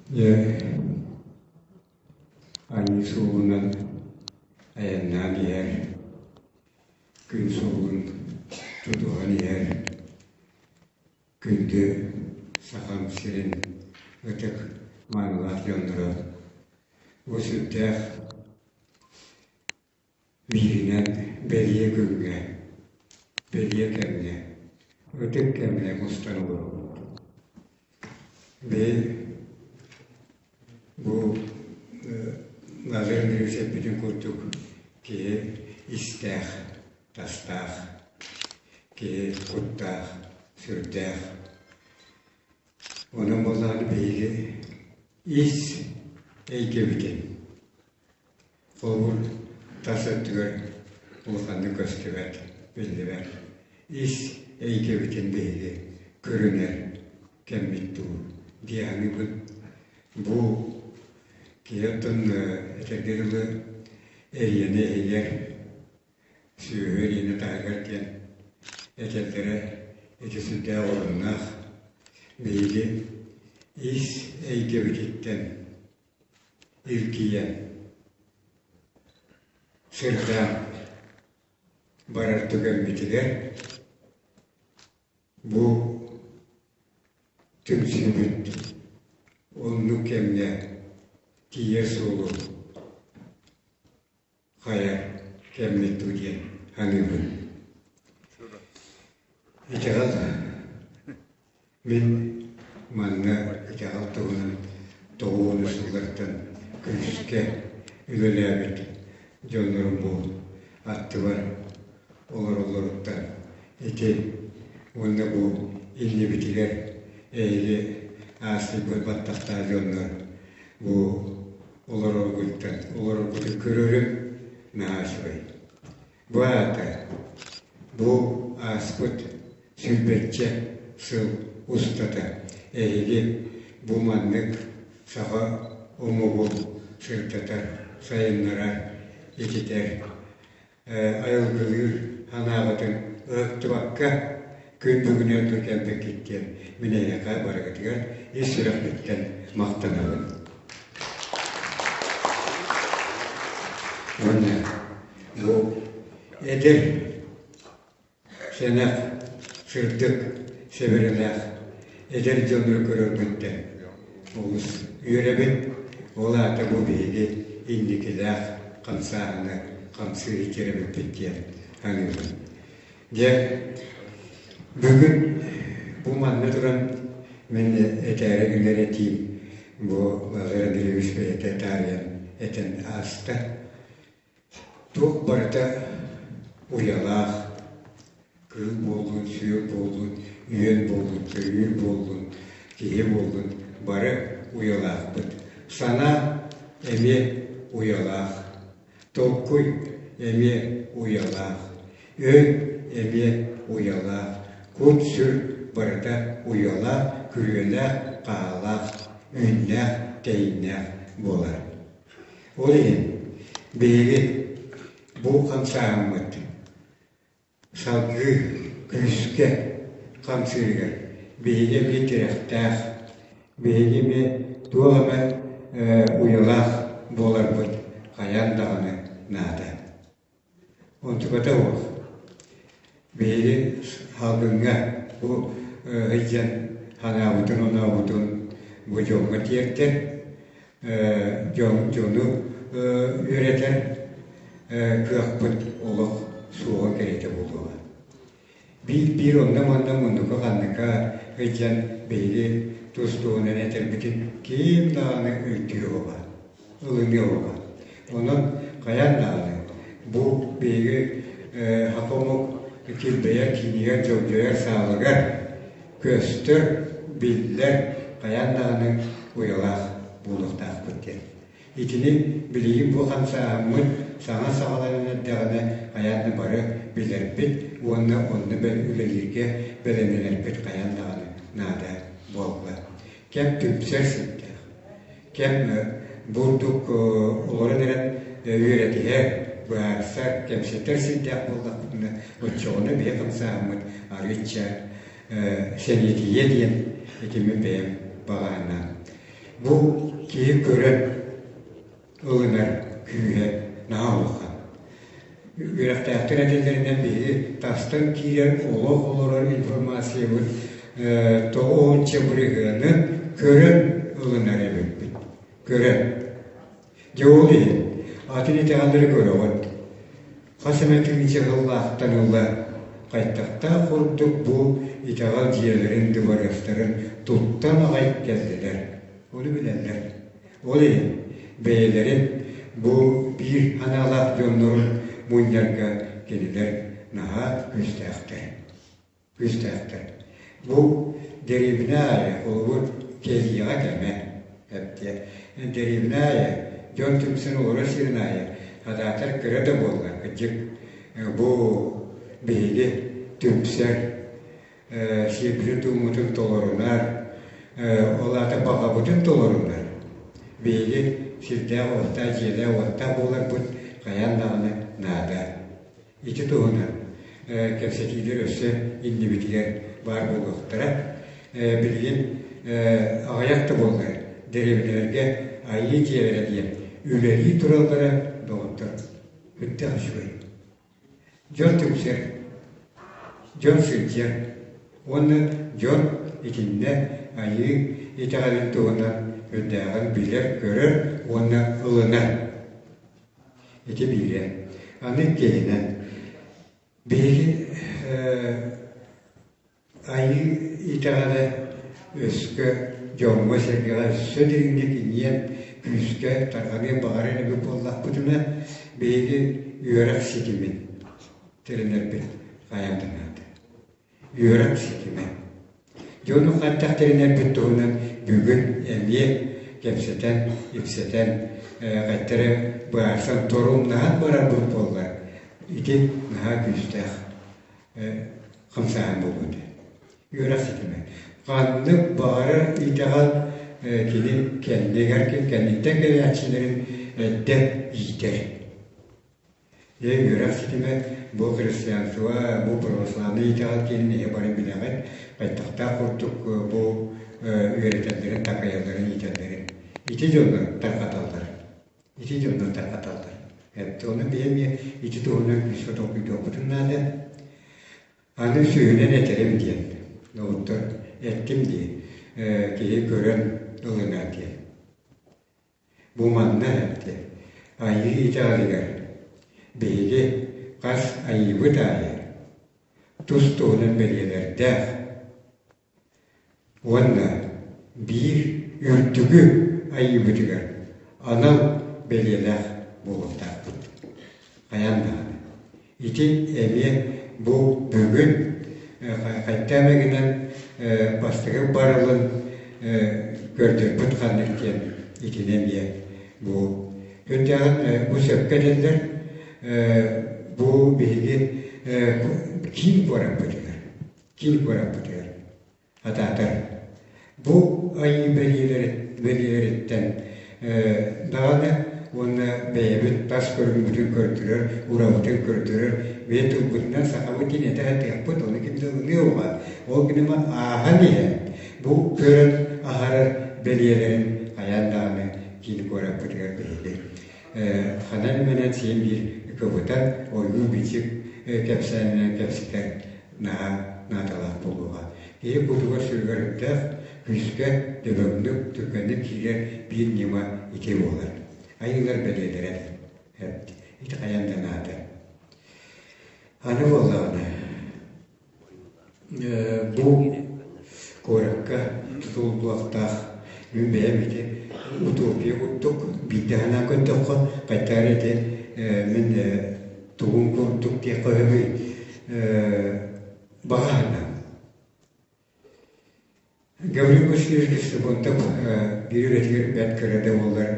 Дьэ, айыы суолунан айаннаан иһэр, күн суолун тутуһан иһэр күндү Сахам сирин ытык маанылаах дьонноро бу сүрдээх Бииринэн бэлиэ күҥҥэ, бэлиэ кэмҥэ, ытык кэмҥэ мустан олоробут. Бэйи бу Лазарь Андреевич эппитин курдук киһи истээх, тастаах, киһи куттаах, сүрдээх. Онон буоллаҕына биһиги ис эйгэбитин Холобур, тас өттүгэр улаханнык көстүбэт, биллибэт. Ис эйгэбитин биһиги көрүнэр кэммит дуу дии саныыбын. Бу киһи оттон этэргэ дылы эрийэни иһийэр, сүөһү эриэнэ таһыгар диэн этэллэрэ ити сүрдээх оруннаах. Биһиги ис эйгэбититтэн илгийэн, сырдаан барар түгэммитигэр бу түмсүүбүт оннук кэмҥэ тиийэр суолу хайа кэммит дуу диэн саныыбын. Итэҕэл Мин манна итэҕэл туһунан тоҕуону сыллартан күүскэ үлэлээбит дьоннорум бу аттыбар олороллоруттан ити уонна бу иннибитигэр эһиги аастыйбыт баттахтаах дьоннор бу олороргуттан олороргутун көрөрүм наһаа үчүгэй. Бу аата бу ааспыт сүүрбэччэ сыл устата эһиги бу маннык саха омугу сырдатар, сайыннарар, ититэр, айылгылыыр санааҕытын ыһыктыбакка күн бүгүнү кэлбиккит диэн мин эһиэхэ барыгытыгар ис сүрэхпиттэн махтанабын. Уонна бу эдэр сэнэх, сырдык сэбэрэлээх эдэр дьоннору көрөрбүттэн олус үөрэбин. Ол аата бу биһиги инникилээх хамсааһыны хамсыы кирэбиппит диэн саныыбын. Дьэ, бүгүн бу манна туран мин этээри гынар этиим бу Лазарь Андреевич бэйэтэ таарыйан этэн ааста. Туох барыта уйалаах, кыыл буоллун, сүөл буоллун, үөн буоллун, төрүүр буоллун, киһи буоллун бары уйалаахпыт. Санаа эмиэ уйалаах, толкуй эмиэ уйалаах, өй эмиэ уйалаах, кут-сүр барыта уйалаах, күрүөлээх, хаалаах, үүннээх, тэйиннээх буолар. Ол иһин биһиги бу хамсааһыммыт салгыы күүскэ хамсыырыгар биһиги эмиэ тирэхтээх, биһиги эмиэ туох эмэ уйалаах буоларбыт хайаан даҕаны наада. Онтуката суох. Биһиги салгыҥҥа бу сылдьан санаабытын-онообутун бу дьоҥҥо тиэрдэр, дьону үөрэтэр кыахпыт олох суоҕа кэриэтэ буолуоҕа. Биир-биир онно-манна муннука-ханныка сылдьан биһиги тус-туһунан этэрбитин ким даҕаны өйдүө уоҕа, ылыныа уоҕа. Онон хайаан даҕаны бу биһиги саха омук килбэйэр киинигэр дьолдьойор саалыгар көстөр, биллэр хайаан даҕаны уйалаах буолуохтаахпыт диэн. Итини билигин бу хамсааһыммыт саҥа саҕаланан эрдэҕинэ хайаан да бары билэрбит уонна онно үлэлииргэ бэлэмнэнэрбит хайаан даҕаны наада буолла. Кэм түмсэр сирдээх. Кэм бурдук олорон эрэн үөрэтиһэр, быһаарсар, кэпсэтэр сирдээх буоллахпытына, оччоҕуна биһи хамсааһыммыт арыычча сэниэтийиэ диэн ити мин бэйэм баҕаһынан. Бу киһи көрөн ылынар күүһэ наһаа улахан. Үөрэхтээхтэр этэллэринэн биһиги тастан киирэр олох олорор информациябыт тоҕуһунча бырыһыанын көрөн ылынар эбиппит. Көрөн. Дьэ ол иһин атын итэҕэллэри көрөҕүт. Хас эмэ тыһыынча сыллаахтан ыла хайдахтаах курдук бу итэҕэл дьиэлэрин, дыбарыастарын туттан аҕай кэллилэр. Ону билэллэр. Ол иһин бэйэлэрин бу биир санаалаах дьоннорун мунньарга кинилэр наһаа күүстээхтэр. Күүстээхтэр. Бу дэриэбинэ аайы холобур кэлиэҕэ кэмэ эптиэ. Дэриэбинэ аайы дьон түмсэн олорор сирин аайы адаатар кыра да буоллар кырдьык бу биһиги түмсэр сиэрбитин-туоммутун толорунар, ол аата баҕабытын толорунар. Биһиги сирдээх-уоттаах, дьиэлээх-уоттаах буоларбыт хайаан даҕаны наада. Ити туһунан кэпсэтиилэр өссө иннибитигэр баар буолуохтара. Билигин аҕыйах да буоллар дэриэбинэлэргэ айыы дьиэлэрэ диэн үлэлии тураллара доҕоттор сүрдээх үчүгэй. Дьон түмсэр, дьон сылдьар уонна дьон итиннэ айыы итэҕэлин туһунан үрдээҕин билэр-көрөр уонна ылынар. Ити биирэ. Аны иккиһинэн, биһиги Айыы итэҕэлэ өскө дьоҥҥо-сэргэҕэ өссө дириҥник иҥиэн, күүскэ тарҕаныан баҕарар эбит буоллахпытына, биһиги үөрэх ситимин тэринэрбит хайаан да наада. Үөрэх ситимэ. Дьону хайдах тэринэрбит туһунан бүгүн эмиэ кэпсэтэн, ипсэтэн, хайдах быһаарсан торумнаһан барарбыт буоллар, ити наһаа күүстээх хамсааһын буолуо этэ. Үөрэх ситимэ. Ханнык баҕарар итэҕэл кини кэннигэр кэнниттэн кэлээччилэрин эрдэ иитэр. Дьэ үөрэх ситимэ бу христианство, бу православнай итэҕэл киэнин эһи бары билэҕит, хайдахтаах курдук бу үөрэтэллэрин, такайалларын, иитэллэрин. Ити дьоннор тарҕаталлар. Ити дьоннор тарҕаталлар. Ону биһи эмиэ ити туһунан күүскэ толкуйдуохпутун наада. Аны сүүһүнэн этэрим диэн, доҕоттор, эттим дии, киһи көрөн ылынар диэн. Бу манна эттэ, Айыы итэҕэлигэр биһиги хас айыыбыт аайы тус-туһунан бэлиэлэрдээх уонна биир үрдүгү айыыбытыгар анал бэлиэлээх буолуохтаахпыт. Хайаан даҕаны. Ити эмиэ бу бүгүн хайта эмэ гынан бастакы барылын көрдөрбүт ханнык диэн итини эмиэ бу үрдээҕин бу сөпкө этэллэр бу биһиги киин куораппытыгар киин куораппытыгар Атаатар бу айыы бэлиэлэриттэн даҕаны уонна бэйэбит тас көрүҥмүтүн көрдөрөр, урабытын көрдөрөр, бэйэ тылбытынан сахабыт диэн этэ сатыахпыт, ону ким да ылыныа уоҕа. Ол гынан ааһан иһэн бу көрөн аһарар бэлиэлэрин хайаан даҕаны киин куораппытыгар биһиги ханан эмэнэн син биир кыбытан ойуу-бичик кэпсээнинэн кэпсэтэр наһаа наадалаах буолуоҕа. Киһи кутугар-сүрүгэр үрдээх, күүскэ, дөбөҥнүк, түргэнник киирэр биир ньыма ити буолар. Айыылар бэлиэлэрэ ити хайаан да наада. Аны буоллаҕына, бу куоракка тутуллуохтаах мин бэйэм ити утопия курдук биирдэ санаан көрдөххө, хайдах эрэ ити мин тугун курдук диэххэ сөбүй баҕа санаам. Гаврил Васильевич Ксенофонтов биир үлэтигэр бэрт кыра да буоллар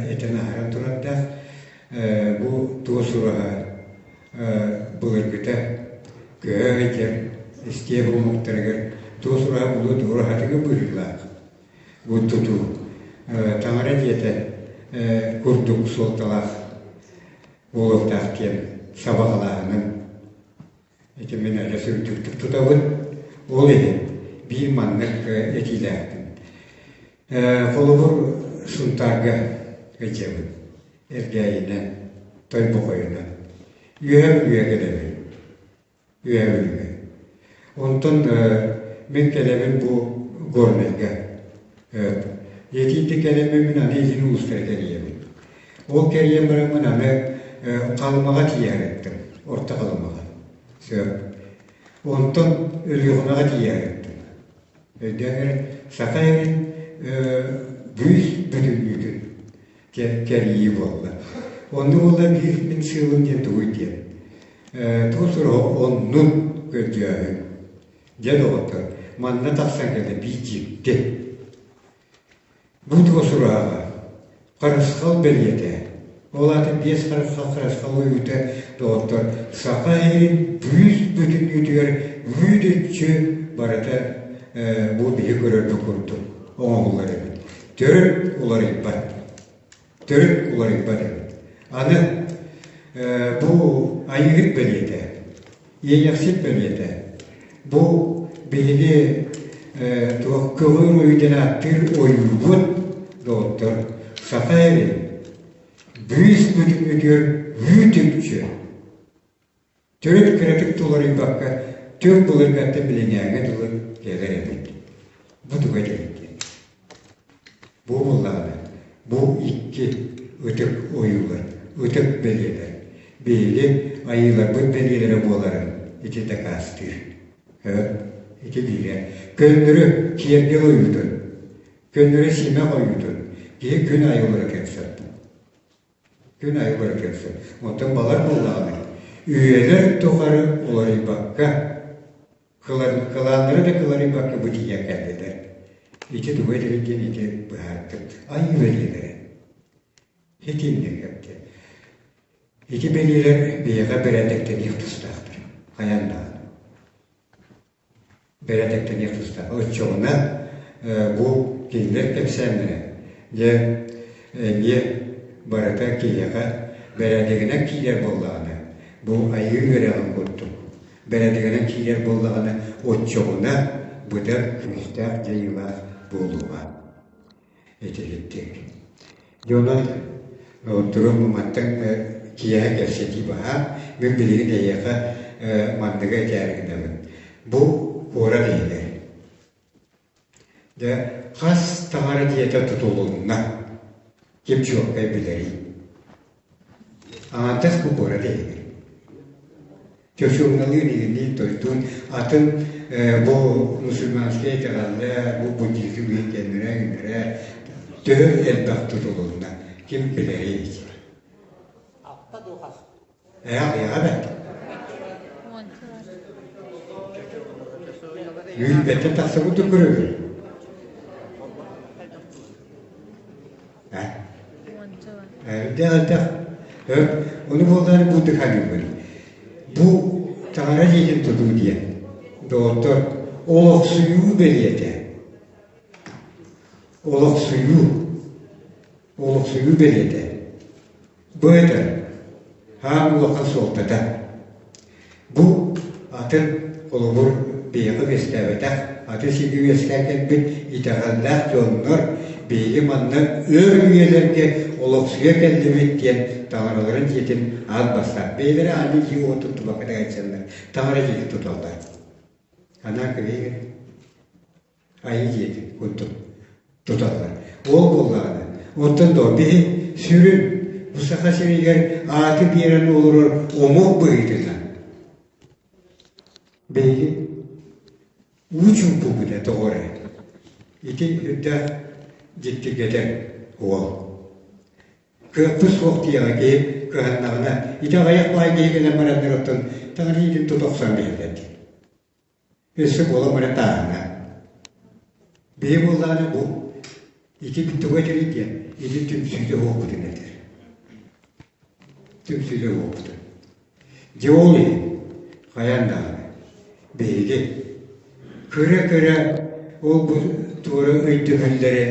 этэн аһаран турардаах. Бу туос ураһа былыргыта көһө сылдьар истиэп омуктарыгар туос ураһа булуу ураһатыгы быһыылаах бу тутуу таҥара дьиэтэ курдук суолталаах буолуохтаах диэн сабаҕалааһыным ити мин эрэ сүрдүктүк тутабын. Ол иһин биир маннык этиилээхпин. Холобур, Сунтаарга сылдьабын, Эргээйинэн, Тойбохойунан. Үөһэ Бүлүүгэ кэлэбин, Үөһэ Бүлүүгэ. Онтон мин кэлэбин бу Горнайга. Итинтик кэлэммин мин аны илин улуустары кэрийэбин. Ол кэрийэн бараммын аны Халымаҕа тиийэ сырыттым, Орто Халымаҕа. Сөп. Онтон Өлүөхүмэҕэ тиийэ сырыттым. Өйдөөн эрэ, саха эрин бүүс бүтүннүүтүн кэрийии буолла. Онно буолла биир мин сыалым диэн тугуй диэн. Тугу сураҕа оннун көрдөөһүн. Дьэ доҕоттор, манна тахсан кэллэ биир дьикти. Бу туга сурааҕа, харысхал бэлиэтэ. Ол аата биэс харысхал харысхал ойуута доҕоттор саха иһин бүүс бүтүннүүтүгэр үүт-үкчү барыта бу биһи көрөрбүт курдук оҥоһуллар эбит. Төрүт уларыйбат. Төрүт уларыйбат эбит. Аны бу айыыһыт бэлиэтэ, иэйэхсит бэлиэтэ. Бу биһиги туох көҕүөр ойуу диэн ааттыыр ойуубут доҕоттор саха эрин бүүс бүтүннүүтүгэр үүт-үкчү Төрүт кыратык туларыйбакка, түҥ былыргаттан билиҥээҥҥэ дылы кэлэр эбит. Бу туга этэбит диэн. Бу буоллаҕына, бу икки ытык ойуулар, ытык бэлиэлэр биһиги айыыларбыт бэлиэлэрэ буоларын ити дакаастыыр. Ити биирэ. Көннөрү киэргэл ойуутун, көннөрү симэх ойуутун киһи күн аайы олоро кэпсэппит. Күн аайы барар кэлсэр. Оттон балар буоллаҕына, үйэлэр тухары уларыйбакка, кылааннара да кыларыйбакка бу тиийэн кэллилэр. Ити тугу этэрий диэн ити быһаардым. Айыы бэлиэлэрэ. Итинник эбитэ. Ити бэлиэлэр биһиэхэ бэрээдэктэниэх тустаахтар. Хайаан даҕаны. Бэрээдэктэниэх тустаах. Оччоҕуна бу кинилэр кэпсээннэрэ дьэ эмиэ барыта киһиэхэ бэрээдэгинэн киирэр буоллаҕына, бу айыы үөрэҕин курдук бэрээдэгинэн киирэр буоллаҕына, оччоҕуна быдан күүстээх дьайыылаах буолуоҕа. Итиһиттик. Дьэ онон турун мантан киэһэ кэпсэтии баһаам. Мин билигин эйиэхэ манныгы этээри гынабын. Бу куорат иһигэр. Дьэ хас таҥара дьиэтэ тутулунна? Ким чуолкай билэрий? Аҥаардас бу куорат иһигэр. Чочуобуналыын игинниин тойдуун атын бу мусульманскай итэҕэллэ, бу буддизм иһин кэннэрэ төһө элбэх тутулунна, ким билэрий? Алта дуу хас? Ээ, аҕыйаҕа бэрт. Үүрбэттэн тахсыбыт көрөбүн. Элбэх элбэх Ону буоллар бу дыханыыбын. Бу таҥара дьиэтин тутуу диэн, доҕоттор, олохсуйуу бэлиэтэ. Олохсуйуу. Олохсуйуу бэлиэтэ. Бу этэр аан улахан суолтата. Бу атын холобур биһиэхэ үөскээбэтэх, атын сиргэ үөскээн кэлбит итэҕэллээх дьоннор биһиги манна өр үйэлэргэ олохсуйа кэллибит диэн таҥараларын дьиэтин аан бастаан бэйэлэрэ ааны дьиэ уотун туттубакка дайсаллар, таҥара дьиэтин туталлар. Анаа кэбиһигин айыы дьиэтин курдук туталлар. Ол буоллаҕына, оттон доо биһи сүрүн бу Саха сиригэр ааты биэрэн олорор омук быһыытынан биһиги уу чуумпубут этэ тоҕо эрэ. Ити үрдээх дьиктиргэтэр уол. Кыахпыт суох диэҕэ киһи кыһаннаҕына, ити аҕыйах баай киһи кэлэн бараннар оттон таҥара иитин тута охсон биэрдэр дии. Өссө буола баран тааһына. Биһи буоллаҕына бу ити тугу этэрий диэн ити түмсүүтэ буолбутун этэр. Түмсүүтэ буолбутун. Дьэ ол иһин хайаан даҕаны биһиги кыра-кыра ол бу туора өйдөбүллэри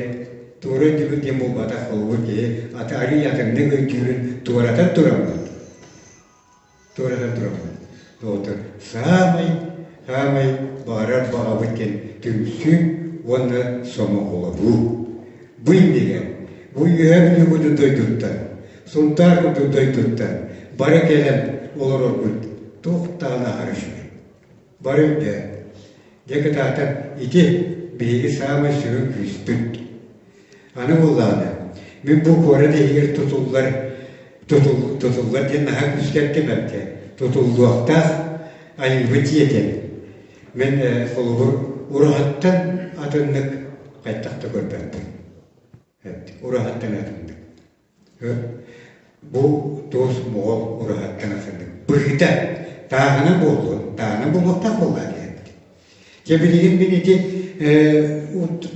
туора өйдөбүл диэн буолбатах холобур киһи аты арыый атыннык өйдүүрүн туоратан тураммыт туоратан тураммыт доҕоттор саамай саамай баҕарар баҕабыт диэн түмсүү уонна сомоҕолоһуу. Бу иннигэр, бу Үөһээ Бүлүү курдук дойдуттан, Сунтаар курдук дойдуттан бары кэлэн олорорбут туох даҕаны аһара үчүгэй. Бары өйдөөн. Дьэ кытаатан ити биһиги саамай сүрүн күүспүт. Аны буоллаҕына, мин бу куорат иһигэр тутуллар тутуллар диэн наһаа күүскэ эттим эбитэ. Тутуллуохтаах айыыбыт дьиэтин мин холобур ураһаттан атыннык хайдах да көрбөппүн. Ураһаттан атыннык. Бу туос моҕол ураһаттан атыннык. Быһыыта тааһына буолуон, тааһына буолуохтаах буоллаа диэбит. Дьэ билигин мин ити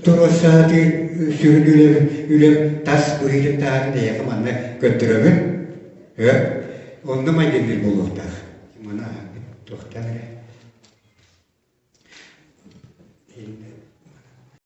туруорсаатыыр сүрүн үлэм, үлэм тас быһыытын таһаатын эйиэхэ манна көрдөрөбүн. Онно майгынныыр буолуохтаах. Маны туохтан эрэ.